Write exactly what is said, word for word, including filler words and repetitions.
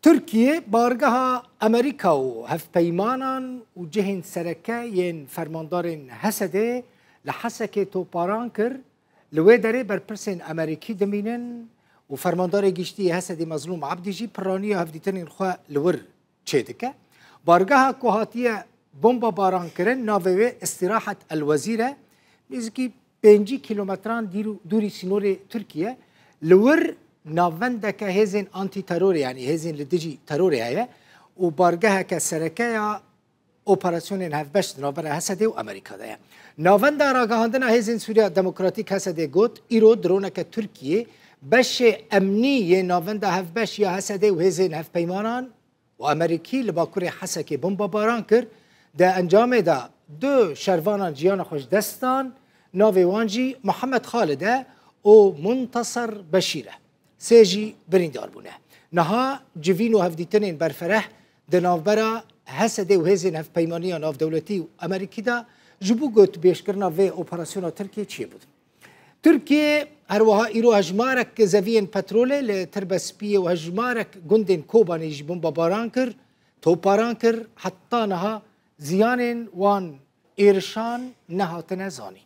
Tirkiye bargeha Amerîka û hevpeymanan û cihên sereke yên fermandarên Hesedê li Hesekê toparan kir. Li wê derê berpirsên Amerîkî dimînin û fermandarê giştî yê Hesedê Mezlûm Ebdî jî piraniya hevdîtinên xwe li wir çêdike. Bargeha ku hatiye bomba baran kirin, navê wê Îstîrahet El Wezîr e. Nêzîkî pêncî kîlometran dîr û dûrî sînorê Tirkiye. Li wir navendeke hêzên antîterorê, yanî hêzên li dijî terorê heye û bargeheke sereke ya operasyonên hevbeş di navbera Hesedê û Amerîka de ye. Navenda ragihandina Hêzên Sûriya Demokratîk, Hesedê, got, îro droneke Tirkiyê beşê emnî yê navenda hevbeş ya Hesedê û hêzên hevpeymanan û Amerîkî li bakurê Hesekê bombabaran kir. Di encamê de du şervanan jiyana xwe ji dest dan, navê wan jî Muhammed Xalid e û Muntasar Beşîr e. Sê jî birîndar bûne. Niha civîn û hevdîtinên berfereh di navbera Hesedê û hêzên hevpeymaniya navdewletî û Amerîkî de ji bo gotbêjkirina vê operasyona Tirkiyê çêbûn. Tirkiye her wiha îro hejmarek zeviyên petrolê li Tirbespiyê û hejmarek gundên Kobanê jî bombabaran kir, toparan kir, heta niha ziyanên wan êrişan nehatine zanîn.